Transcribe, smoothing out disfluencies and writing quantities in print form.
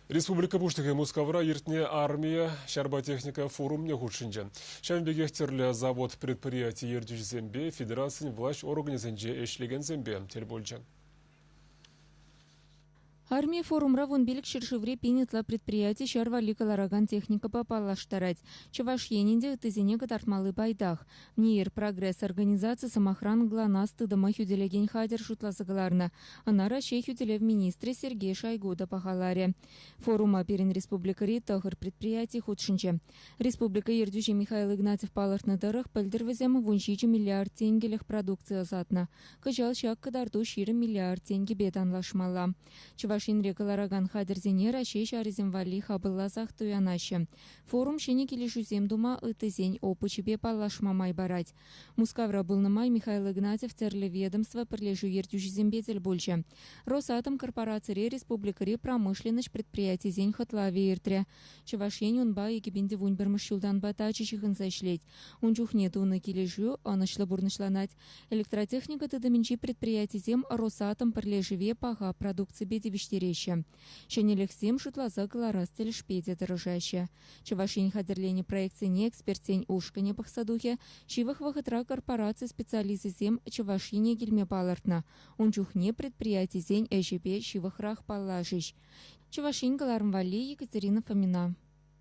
Республика Пуҫлӑхӗ Мускавра иртнӗ армия ҫарпа техника форумне хутшӑнчӗ. Ҫавӑн пекех тӗрлӗ завод-предприяти ертӳҫисемпе федерацин влаҫ органӗсенче ӗҫлекенсемпе тӗл пулчӗ. Армия форумра 15 ҫӗршыври пин ытла предприяти ҫар валли кӑларакан техникӑпа паллаштарать. Чӑваш Енӗн те ыттисене кӑтартмалли пайтах. НИИР «Прогресс» организаци, сӑмахран, ГЛОНАСС тытӑма хӳтӗлекен хатӗр шутласа кӑларнӑ. Ӑна Раҫҫей хӳтӗлев министрӗ Сергей Шойгу та пахаларӗ. Форума пирӗн республикӑри тӑхӑр предприяти хутшӑнчӗ. Республика ертӳҫи Михаил Игнатьев палӑртнӑ тӑрӑх, пӗлтӗр вӗсем 17 миллиард тенкӗлӗх продукци ӑсатнӑ. Кӑҫал ҫак кӑтарту 20 миллиард тенкӗпе танлашмалла. Чӑваш Енре кӑларакан хатӗрсене Раҫҫей ҫарӗсем валли хапӑлласах туянаҫҫӗ. Форум ҫӗнӗ килӗшӳсем тума ыттисен опычӗпе паллашма май парать. Мускавра пулнӑ май Михаил Игнатьев тӗрлӗ ведомство пӗрлешӳ ертӳҫисемпе тӗл пулчӗ. Росатом корпорацире республикӑри промышленноҫ предприятисен хӑтлавӗ иртрӗ. Чӑваш Ен унпа 2011 ҫултанпа тачӑ ҫыхӑнса ӗҫлет. Ун чухне тунӑ килӗшӳ ӑнӑҫлӑ пурнӑҫланать. Электротехника тытӑмӗнчи предприятисем Росатом пӗрлешӗве паха продукципе тивӗҫтереҫҫӗ. Ҫӗнӗлӗхсем шутласа кӑларас тӗлӗшпе те тӑрӑшаҫҫӗ. Чӑваш Ен хатӗрленӗ проектсене экспертсен ушкӑнӗ пӑхса тухӗ. Ҫывӑх вӑхӑтра корпораци специалисчӗсем Чӑваш Ене килме палӑртнӑ. Ун чухне предприятисен ӗҫӗпе ҫывӑхрах паллашӗҫ. Чӑваш Ен кӑларӑм валли Екатерина Фомина.